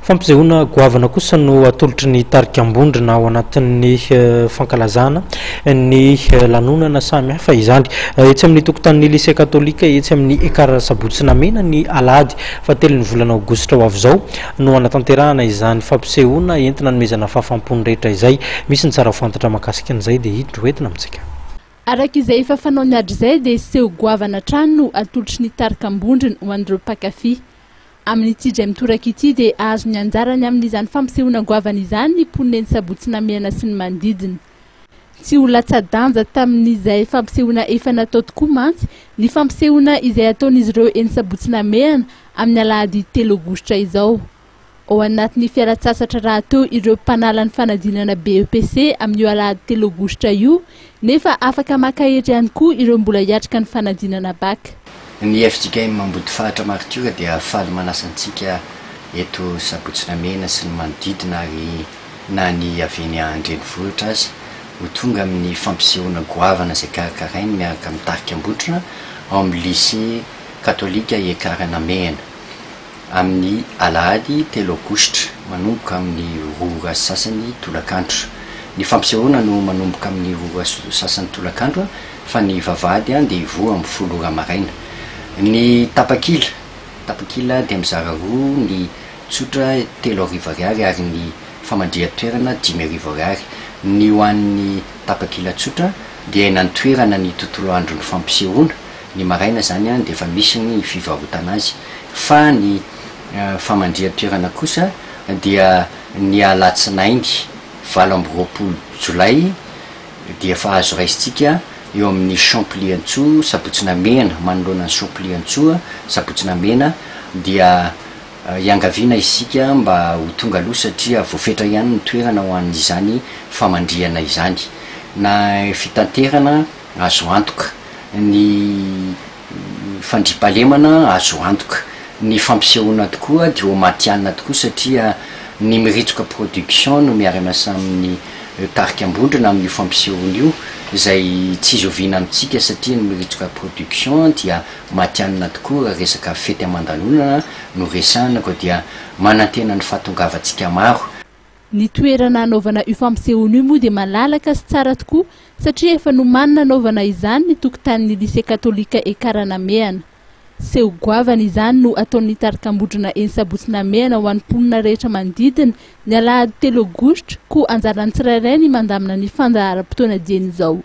Fampisehoana goavana kosa no atolotry ny tarika Ambondrona ao anatin'ny fankalazana ny lanonana samihafa izany. Etsy amin'ny tokotanin'ny Lycée Katolika etsy amin'ny Ekar Sabotsy Namehana ny alahady fahatelon'ny volana aogositra ho avy izao no hanatanterahana izany fampisehoana entina hanomezana fahafaham-po ny rehetra izay. Misy ny tsara ho fantatra mahakasika an'izay dia indro entina amintsika. Araka izay efa fanaony hatrizay dia seho goavana hatrany no atolotry ny tarika Ambondrona ho an'ireo mpankafy. Amin'ity indray mitoraka ity dia hahazo ny anjarany amin'izany fampisehoana goavana izany ny mponina eny Sabotsy Namehana sy ny manodidina. Tsy ho latsa-danja tamin'izay fampisehoana efa natao tokoa mantsy ny fampisehoana izay hataon'izy ireo eny Sabotsy Namehana amin'ny alahady telo aogositra izao. Ao anatin'ny fialan-tsasatra rahateo ireo mpanala ny fanadinana BEPC amin'io alahady telo aogositra io nefa afaka maka hery ihany koa ireo mbola hiatrika ny fanadinana Bac. Ny fjkm Ambodifahatra Martiora dia faly manasa antsika eto Sabotsy Namehana sy ny manodidina ary na ny avy eny an-drenivohitra aza ho tonga amin'ny fampisehoana goavana izay karakarainy miaraka amin'ny tarika Ambondrona ao amin'ny Lycée Katolika Ekar Namehana. Amin'ny alahady telo aogositra, manomboka amin'ny roa ora sy sasany tolakandro. Ny fampisehoana no manomboka amin'ny roa ora sy sasany tolakandro fa ny vavahady dia hivoha amin'ny folo ora maraina. Ny tapakila, tapakila dia mizara roa ny tsotra 3000 ariary ary ny famandrihan-toerana 5000 ariary. Ny ho an'ny tapakila tsotra dia eny an-toerana ny tontolo andron'ny fampisehoana. Ny maraina izany dia efa misy ny fivarotana azy fa ny famandrihan-toerana kosa dia ny alatsinainy 28 jolay dia efa azo raisintsika eo amin'ny Champ Liantsoa Sabotsy Namehana, manoloana ny Champ Liantsoa Sabotsy Namehana dia iangaviana isika mba ho tonga aloha satria voafetra ihany ny toerana ho an'izany famandrihana izany na fitanterana azo antoka, ny fandriampahalemana azo antoka, ny fampisehoana tokoa dia ho matihanina tokoa satria ny Miritsoka Production no miara-miasa amin'ny tarika Ambondrona amin'io fampisehoana io izay tsy zoviana amintsika satria ny Miritsoka Production dia matihanina tokoa raha resaka fety aman-danonana no resahina koa dia manantena ny fahatongavantsika maro. Ny toerana hanaovana io fampisehoana io moa dia malalaka sy tsara tokoa satria efa nomanina hanaovana izany ny tokotanin'ny Lycée Katolika Ekar Namehana. Seho goavana izany no ataon'ny tarika Ambondrona eny Sabotsy Namehana ho an'ny mponina rehetra manodidina ny alahady telo aogositra koa anjaran'ny tsirairay ny mandamina ny fandaharam-potoana dieny izao.